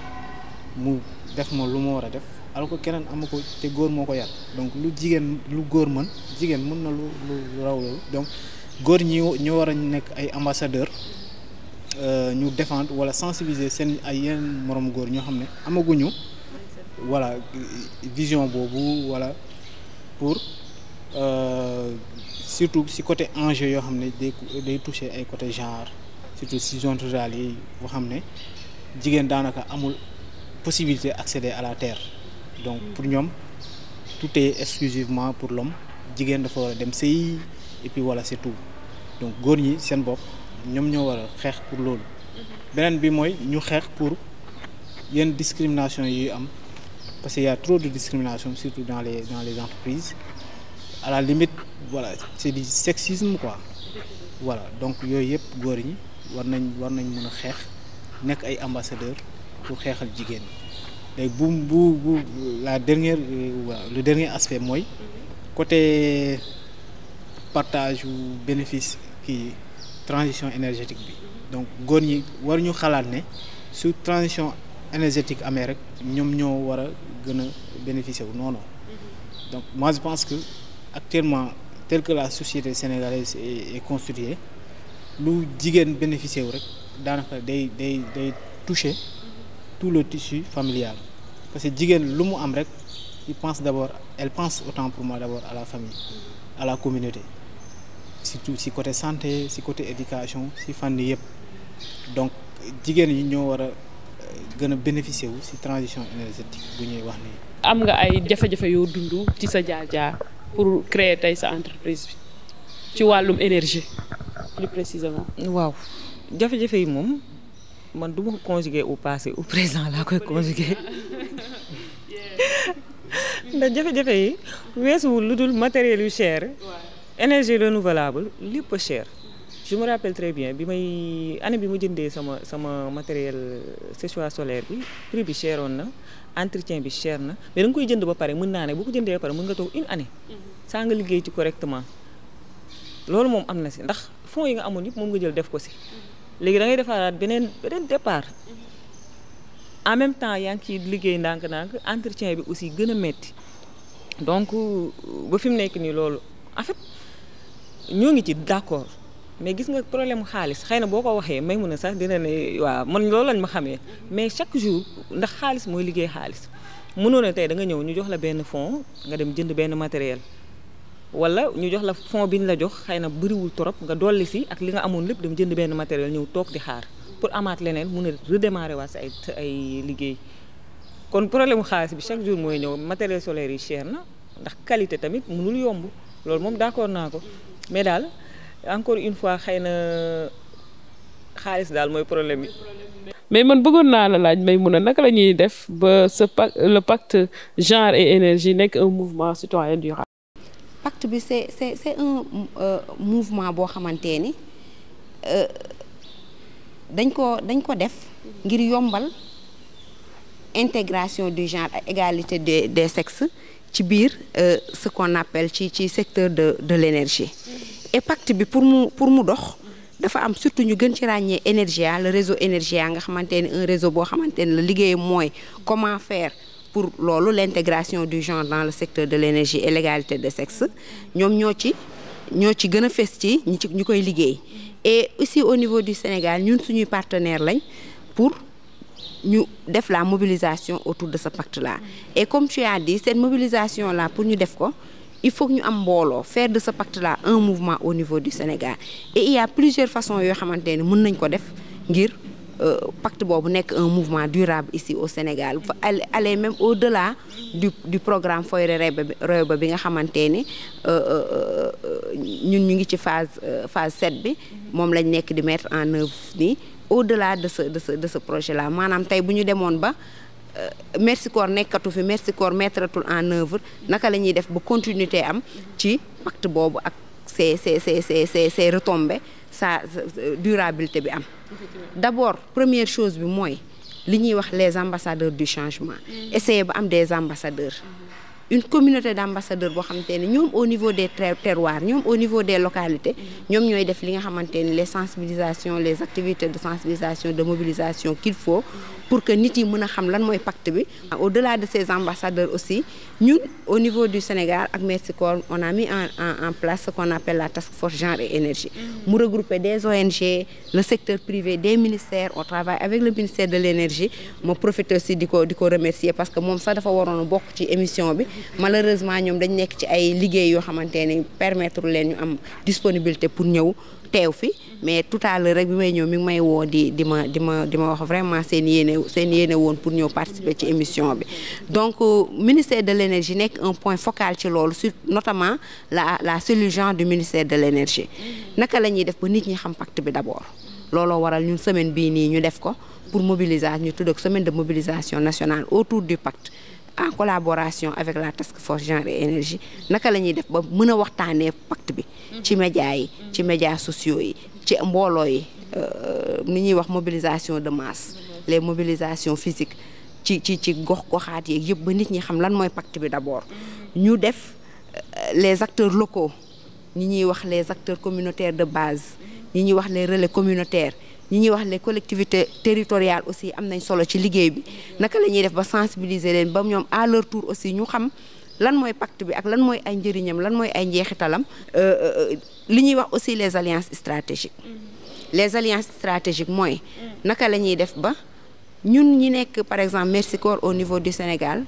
mu def ma lu ma war a def alors que keneen amu ko te góor moo ko yar donc lu góor mën jigéen mën na lu raw loolu donc góor ñi ñu war a nekk ay ambassadeurs ñu défendre wala sensibiliser seen ay yeneen morom góor ñoo xam ne amaguñu vision boobu wala pour surtout ci côté enjeu yoo xam ne day toucher ay côté genre surtout ci zone rurale yi boo xam ne jigéen daanaka amul possibilité accéder à la terre donc pour ñoom tout est exclusivement pour l'homme jigéen dafa war a dem sëy et puis c'est tout donc góor ñi seen bopp ñoom ñoo war a xeex pour loolu beneen bi mooy ñu xeex pour yenn discrimination yi am parce qu'il y a trop de discrimination surtout dans les entreprises à la limite c'est du sexisme quoi donc yooyu yëpp góor ñi war nañ mën a xeex nekk ay ambassadeurs pour xeexal jigéen ñi léegi bu le dernier aspect mooy côté partage ou bénéfice kii transition énergétique bi donc góor ñi war ñu xalaat ne su transition énergétique amee rek ñoom ñoo war a gën a bénéficier wu non donc moi je pense que actuellement tel que la société sénégalaise est constituée lu jigéen bénéficier wu rek daanaka day toucher tout le tissu familial parce que jigéen lu mu am rek elle pense autant pour moi d'abord à la famille à la communauté surtout ci côté santé ci côté éducation ci fànn yëpp donc jigéen yi ñoo war a gën a bénéficier wu ci transition énergétique bu ñuy wax nii. am nga ay jafe-jafe yoo dund ci sa jaar-jaar pour créer tey sa entreprise bi ci wàllum énergie plus précisément. waaw jafe-jafe yi moom man du ma ko conjuguer au passé au présent laa koy conjuguer ndax jafe-jafe yi weesuwul lu dul matériel yu cher. énergie renouvelable lépp cher. je me rappelle très bien bi ma jëndee sama matériel séchage solaire bi prix bi cheroon na entretien bi cher na mais da nga koy jënd ba pare mën naa ne boo ko jëndee ba pare mën nga toog une année saa nga liggéey ci correctement loolu moom am na si ndax fonds yi nga amoon yëpp moom nga jël def ko si léegi da ngay defaaraat beneen départ en même temps yaa ngi ciy liggéey ndànk-ndànk entretien bi aussi gën a metti donc ba fi mu nekk nii loolu en fait ñoo ngi ci d'accord mais gis nga problème xaalis xëy na boo ko waxee may mun a sax dina ne waaw man loolu lañ ma xamee mais chaque jour ndax xaalis mooy liggéey xaalis mënoo ne tey da nga ñëw ñu jox la benn fonds nga dem jënd benn matériel wala ñu jox la fonds bi ñu la jox xëy na bëriwul trop nga dolli si ak li nga amoon lépp dem jënd benn matériel ñëw toog di xaar pour amaat leneen mun a redémarrer waat sa ay liggéey. kon problème mu xaalis bi chaque jour mooy ñëw matériel solaire yi cher na ndax qualité tamit mënul yomb loolu moom d'accord naa ko mais daal encore une fois xëy na xaalis daal mooy problème bi. mais man bëggoon naa la laaj Maimouna naka la ñuy def ba le pacte genre et énergie nekk un mouvement citoyen durable. pacte bi c'est un mouvement boo xamante ni dañ ko def ngir yombal intégration du genre ak égalité des sexes ci biir ce qu'on appelle ci secteur de l'énergie. Et pacte bi pour mu dox dafa am surtout ñu gën ci ràññee Energia, le réseau Energia nga xamante ni un réseau boo xamante ni la liggéey mooy comment faire pour loolu l'intégration du genre dans le secteur de l'énergie et l'égalité des sexes. ñoom ñoo ci gën a fës ci ñu koy liggéey. Et aussi au niveau du Sénégal ñun suñuy partenaire lañ pour ñu def la mobilisation autour de ce pacte là. Et comme tu as dit, cette mobilisation là pour ñu def ko il faut que ñu am mbooloo faire de ce pacte là un mouvement au niveau du Sénégal. Et il y a plusieurs façons yoo xamante ni mën nañ ko def ngir pacte boobu nekk un mouvement durable ici au Sénégal fa aller même au-delà du programme Foyre Rewba bi nga xamante ni ñun ñu ngi ci phase 7 bi moom lañ nekk di mettre en œuvre nii. Au-delà de ce projet là maanaam tey bu ñu demoon ba Merci Corps nekkatu fi Merci Corps mettratul en œuvre naka la ñuy def ba continuité am ci pacte boobu ak ses retombées sa durabilité bi am. D'abord première chose bi mooy li ñuy wax les ambassadeurs du changement. Essayer ba am des ambassadeurs. Une communauté d'ambassadeurs boo xamante ne ñoom au niveau des terroirs ñoom au niveau des localités ñoom ñooy def li nga xamante ne les sensibilisations les activités de sensibilisation de mobilisation qu'il faut pour que nit yi mën a xam lan mooy pacte bi. Au-delà de ces ambassadeurs aussi ñun au niveau du Sénégal ak Merci Corps on a mis en place ce qu'on appelle la task force genre et énergie. Mu regrouper des ONG le secteur privé des ministères on travaille avec le ministère de l'énergie ma profite aussi di ko remercier parce que moom sax dafa waroon a bokk ci émission bi. Malheureusement ñoom dañ nekk ci ay liggéey yoo xamante ne permettre leen ñu am disponibilité pour ñëw teew fi mais tout à l'heure rek bi may ñëw mi ngi may woo di ma wax vraiment seen yéene woon pour ñëw participer ci émission bi. Donc ministère de l'énergie nekk un point focal ci loolu sur notamment la cellule genre du ministère de l'énergie. Naka la ñuy def ba nit ñi xam pacte bi d'abord looloo waral ñun semaine bii nii ñu def ko pour mobilisation ñu tudd semaine de mobilisation nationale autour du pacte. En collaboration avec la task force genre et énergie naka la ñuy def ba mën a waxtaanee pacte bi ci médias yi ci médias sociaux yi ci mbooloo yi ni ñuy wax mobilisation de masse les mobilisations physiques ci gox-goxaat yeeg yëpp ba nit ñi xam lan mooy pacte bi d'abord. ñu def les acteurs locaux ñi ñuy wax les acteurs communautaires de base ñi ñuy wax les relais communautaires. ñi ñuy wax les collectivités territoriales aussi am nañ solo ci liggéey bi naka la ñuy def ba sensibiliser leen ba ñoom à leur tour aussi ñu xam lan mooy pacte bi ak lan mooy ay njëriñam lan mooy ay njeexitalam. Li ñuy wax aussi les alliances stratégiques. Les alliances stratégiques mooy naka la ñuy def ba ñun ñi nekk par exemple Merci Corps au niveau du Sénégal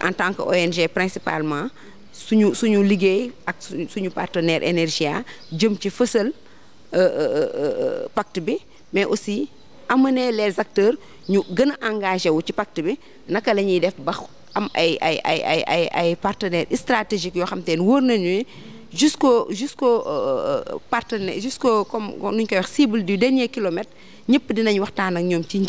en tant que ONG principalement suñu liggéey ak suñu partenaire Energia jëm ci fësal pacte bi. Mais aussi amener les acteurs ñu gën a engagé wu ci pacte bi naka la ñuy def ba am ay partenaires stratégiques yoo xam te ne wóor nañu jusqu'au partenaire jusqu'au comme nu ñu koy wax cible du dernier kilomètre ñëpp dinañ waxtaan ak ñoom ci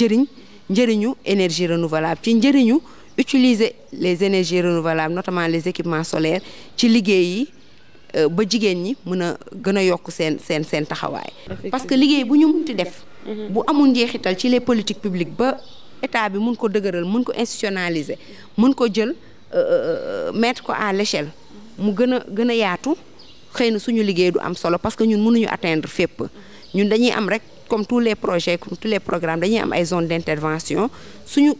njëriñu énergie renouvelable ci njëriñu utiliser les énergies renouvelables notamment les équipements solaires ci liggéey yi. Ba jigéen ñi mën a gën a yokk seen taxawaay. Parce que liggéey bu ñu munti def. bu amul njeexital ci les politiques publiques ba état bi mun ko dëgëral mun ko institutionnaliser mun ko jël mettre ko à l'échelle mu gën a yaatu xëy na suñu liggéey du am solo parce que ñun mënuñu atteindre fépp. Ñun dañuy am rek comme tous les projets comme tous les programmes dañuy am ay zones d'intervention suñu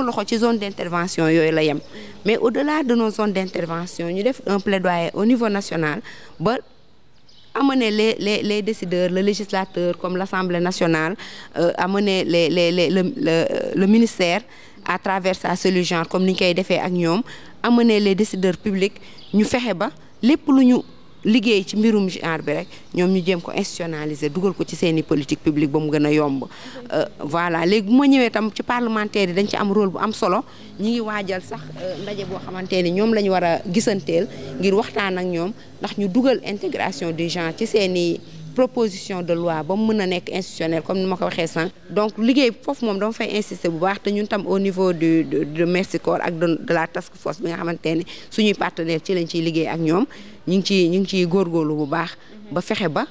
loxo ci zone d'intervention yooyu la yem. Mais au-delà de nos zones d'intervention ñu def un plaidoyer au niveau national ba amener les décideurs le législateur comme l'Assemblée nationale amener le ministère à travers sa cellule genre comme ni ñu koy defee ak ñoom amener les décideurs publics ñu fexe ba lépp lu ñu liggéey ci mbirum genre bi rek ñoom ñu jéem ko institutionnaliser dugal ko ci seeni politique publique ba mu gën a yomb voilà léegi bu ma ñëwee tam ci parlementaire yi dañ ci am rôle bu am solo ñi ngi waajal sax ndaje boo xamante ni ñoom la ñu war a gisanteel ngir waxtaan ak ñoom ndax ñu dugal intégration du genre ci seeni proposition de loi ba mu mën a nekk institutionnel comme ni ma ko waxee sànq donc liggéey foofu moom dama fay insister bu baax te ñun tam au niveau de Mercy Corps ak de la task force bi nga xamante ne suñuy partenaire ci lañ ciy liggéey ak ñoom ñu ngi ciy góorgóorlu bu baax ba fexe ba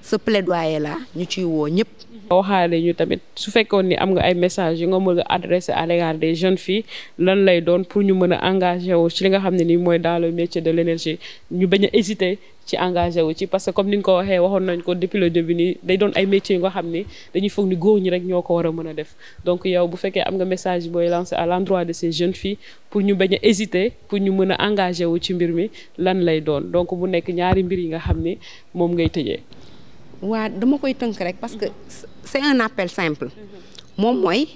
ce plaidoyer là ñu ciy woo ñëpp. waxaale ñu tamit su fekkoon ni am nga ay messages yu nga mën a adresser à l'égard des jeunes filles lan lay doon pour ñu mën a engagé wu ci li nga xam ne nii mooy dans le métier de l'énergie ñu bañ a hésiter ci engagé wu ci parce que comme ni nga ko waxee waxoon nañ ko depuis le début nii day doon ay métiers yu nga xam ni dañuy foog ni góor ñi rek ñoo ko war a mën a def donc yow bu fekkee am nga message booy lancer à l'endroit de ces jeunes filles pour ñu bañ a hésiter pour ñu mën a engagé wu ci mbir mi lan lay doon donc mu nekk ñaari mbir yi nga xam ni moom ngay tëjee. waa dama koy tënk rek parce que c'est un appel simple moom mooy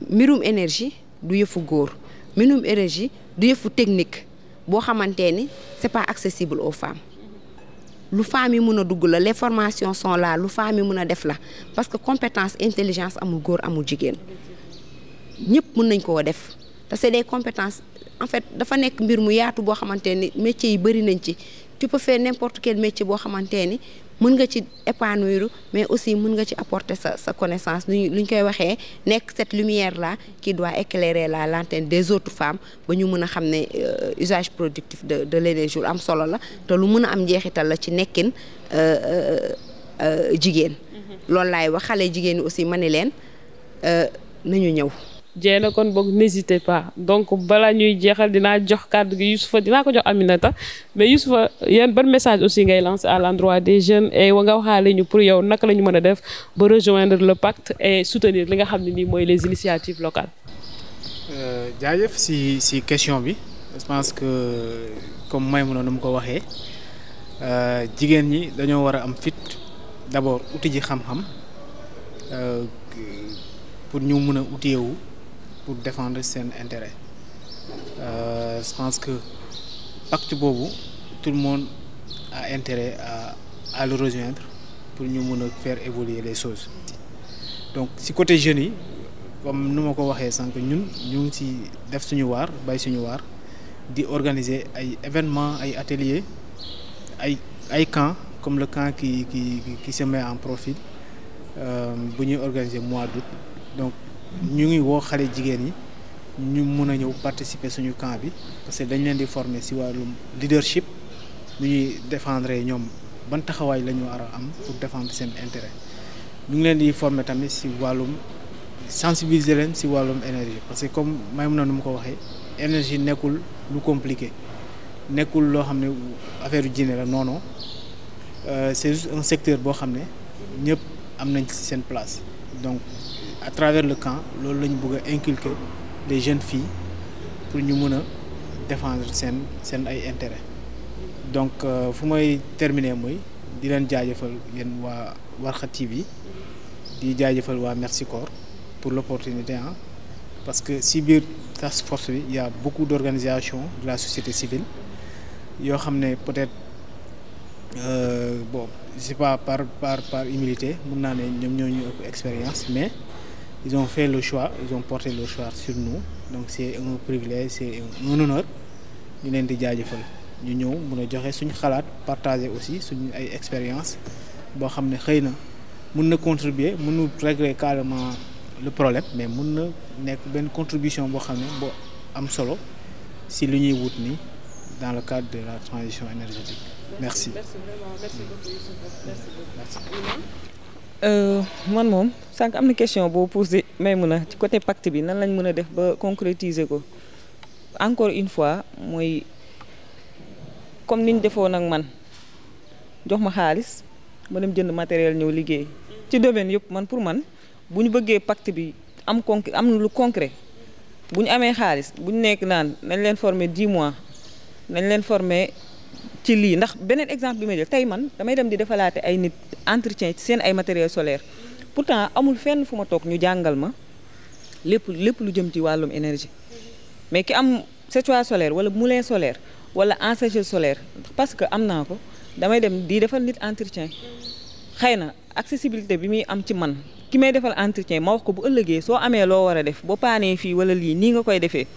mbirum énergie du yëfu góor mbirum énergie du yëfu technique boo xamante ni c'est pas accessible aux femmes lu femmes yi mën a dugg la les formations sont là lu femmes yi mën a def la parce que compétence intelligence amul góor amul jigéen ñëpp mën nañ koo def te c'est des compétences en fait dafa nekk mbir mu yaatu boo xamante ni métiers yi bëri nañ ci tu peux faire n'importe quel métier boo xamante ni mën nga ci épanouir mais aussi mën nga ci apporter sa connaissance lu ñu koy waxee nekk cette lumière là qui doit éclairer la lanterne des autres femmes ba ñu mën a xam ne usage productif de l'énergie am solo la te lu mën a am njeexital la ci nekkin jigéen loolu laay wax xale jigéen ñi aussi ma ne leen nañu ñëw. jeena kon boog n'hésitez pas donc balaa ñuy jeexal dinaa jox kàddu gi Youssoufa dinaa ko jox Aminata mais Youssoufa yéen ban message aussi ngay lancer à l'endroit des jeunes et nga waxaale ñu pour yow naka la ñu mën a def ba rejoindre le pacte et soutenir li nga xam ne nii mooy les initiatives locales. jaajëf si question bi je pense que comme Maïmouna nu mu ko waxee jigéen ñi dañoo war a am fit d'abord uti ji xam-xam pour ñu mën a utiyewu pour défendre seen intérêt je pense que pacte boobu tout le monde a intérêt à le rejoindre pour ñu mën a faire évoluer les choses donc si côté jeunes yi comme nu ma ko waxee sànq ñun ñu ngi ci def suñu waar bay suñu waar di organiser ay événements ay ateliers ay camps comme le camp qui se met en profil bu ñuy organiser mois d'août donc ñu ngi woo xale jigéen yi ñu mën a ñëw participer suñu camp bi parce que dañ leen di former ci wàllum leadership nu ñuy défendre ñoom ban taxawaay la ñu war a am pour défendre seen intérêt ñu ngi leen di former tamit ci wàllum sensibiliser leen ci wàllum énergie parce que comme Maïmouna nu mu ko waxee énergie nekkul lu compliqué nekkul loo xam ne affaire yu jinne la non non c'est juste un secteur boo xam ne ñëpp am nañ ci seen place donc à travers le camp loolu la ñu bëgg a inculquer les jeunes filles pour ñu mën a défendre seen ay intérêt donc fu may terminer mooy di leen jaajëfal yéen waa Warkha TV di jaajëfal waa Mercy Corps pour l'opportunité parce que si biir task force bi il y a beaucoup d'organisations de la société civile yoo xam ne peut-être bon c'est pas par humilité mën naa ne ñoom ñoo ñu ëpp expérience mais ils ont fait le choix ils ont porté le choix sur nous donc c'est un privilège c'est un honneur ñu leen di jaajëfal ñu ñëw mën a joxe suñu xalaat partager aussi suñu ay expérience boo xam ne xëy na mën na contribuer mënul régler carrément le problème mais mën na nekk benn contribution boo xam ne boo am solo si li ñuy wut ni dans le cadre de la transition énergétique. Merci. Merci vraiment, merci beaucoup Youssoufa. Merci. Man moom sànq am na question boo posé Maïmouna ci côté pacte bi nan lañ mën a def ba concrétiser ko encore une fois mooy comme niñ defoon ak man jox ma xaalis ma dem jënd matériel ñëw liggéey ci domaine yëpp man pour man bu ñu bëggee pacte bi am lu concret bu ñu amee xaalis bu ñu nekk naan nañ leen former 10 mois nañ leen former ci lii ndax beneen exemple bi may jël tey man damay dem di defalaate ay nit entretien ci seen ay matériel solaire pourtant amul fenn fu ma toog ñu jàngal ma lépp lu jëm ci wàllum énergie mais ki am séchoir solaire wala moulin solaire wala encerclerie solaire parce que am naa ko damay dem di defal nit entretien xëy na accessibilité bi muy am ci man ki may defal entretien ma wax ko bu ëllëgee soo amee loo war a def boo paanee fii wala lii nii nga koy defee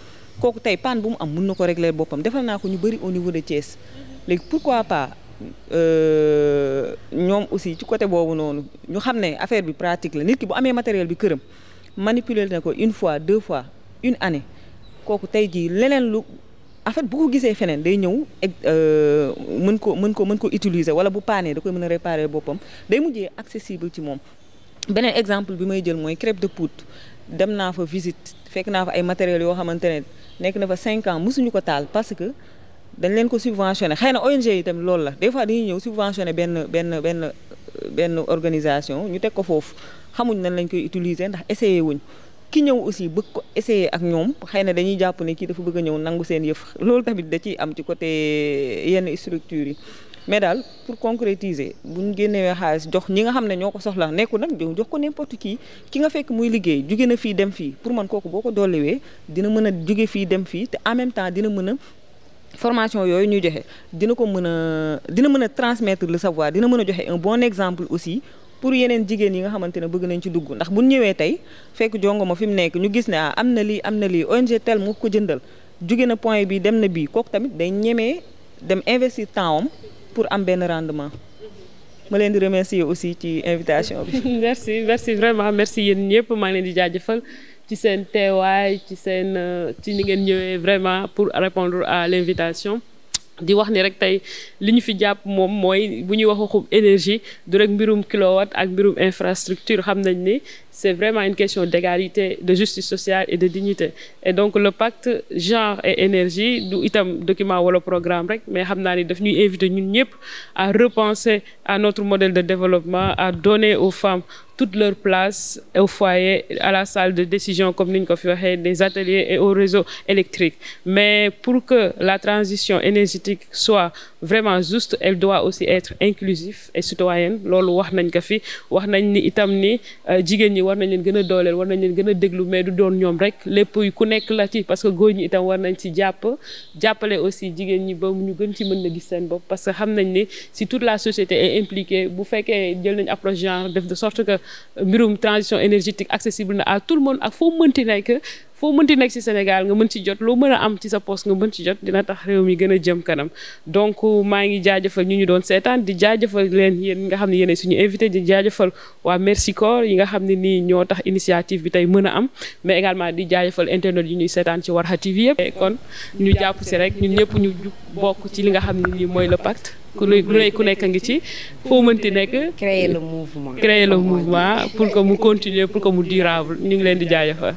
kooku tey panne bu mu am mun na ko régler boppam defal naa ko ñu bëri au niveau de Thiès léegi pourquoi pas ñoom aussi ci côté boobu noonu ñu xam ne affaire bi pratique la nit ki bu amee matériel bi këram manipuler na ko une fois 2 fois une année kooku tey jii leneen lu en fait bu ko gisee feneen day ñëw mën ko utiliser wala bu paanee da koy mën a réparer boppam day mujjee accessible ci moom. beneen exemple bi may jël mooy crêpe de Pout dem naa fa visite fekk naa fa ay matériels yoo xamante ne nekk na fa 5 ans mosuñu ko taal parce que dañ leen ko subventionné xëy na ONG yi tamit loolu la des fois dañuy ñëw subventionné benn organisation ñu teg ko foofu xamuñ nan lañ koy utiliser ndax essayé wuñ ki ñëw aussi bëgg ko essayé ak ñoom xëy na dañuy jàpp ne kii dafa bëgg a ñëw nangu seen yëf loolu tamit da ciy am ci côté yenn structures yi mais daal pour concrétiser bu ñu génnewee xaalis jox ñi nga xam ne ñoo ko soxla nekku nag jox ko n'importe qui ki nga fekk muy liggéey jóge na fii dem fii pour man kooku boo ko dolliwee dina mën a jóge fii dem fii te en même temps dina mën a formation yooyu ñuy joxe dina mën a transmettre le savoir dina mën a joxe un bon exemple aussi pour yeneen jigéen yi nga xamante ne bëgg nañ ci dugg ndax bu ñu ñëwee tey fekk jongoma fi mu nekk ñu gis ne am na lii ONG tel moo ko jëndal jóge na point bi dem na bii kooku tamit day ñemee dem investir temps am pour am benn rendement. ma leen di remercier aussi ci invitation bi. merci vraiment merci yéen ñëpp maa ngi leen di jaajëfal ci seen teewaay ci ni ngeen ñëwee vraiment pour répondre à l'invitation. di wax ni rek tey li ñu fi jàpp moom mooy bu ñuy wax waxum énergie du rek mbirum kilowatt ak mbirum infrastructure xam nañ ni c'est vraiment une question d'égalité, de justice sociale et de dignité. Et donc le pacte genre et énergie du itam document wala programme rek mais xam naa ni daf ñuy inviter ñun ñëpp à repenser à notre modèle de développement, à donner aux femmes toute leur place au foyer, à la salle de décision comme ni ñu ko fi waxee, des ateliers et au réseau électrique. Mais pour que la transition énergétique soit vraiment juste, elle doit aussi être inclusive et citoyenne. Loolu wax nañ ko fi, wax nañ ni itam ni jigéen ñi war nañ leen gën a dooleel, war nañ leen gën a déglu, mais du doon ñoom rek lépp ku nekk la ci, parce que góor ñi itam war nañ ci jàppale aussi jigéen ñi ba ñu gën ci mën na gis seen bopp, parce que xam nañ ni si toute la société est impliquée, bu fekkee jël nañ approche genre def de sorte que mbirum transition énergétique accessible na à tout le monde ak foo mënti nekk ci Sénégal nga mën ci jot, loo mën a am ci sa poste nga mën ci jot, dina tax réew mi gën a jëm kanam. Donc maa ngi jaajëfal ñu doon seetaan, di jaajëfal leen yéen nga xam ne yéen suñu invité, di jaajëfal waa Merci Corps yi nga xam ne nii ñoo tax initiative bi tey mën a am, mais également di jaajëfal internet yi ñuy seetaan ci Warkha TV yëpp. Kon ñu jàpp si rek ñun ñëpp ñu bokk ci li nga xam ne nii mooy le pacte. ku nekk ngi ci foo mënti nekk. créer le mouvement pour que mu continuer, pour que mu durable. ñu ngi leen di jaajëfal.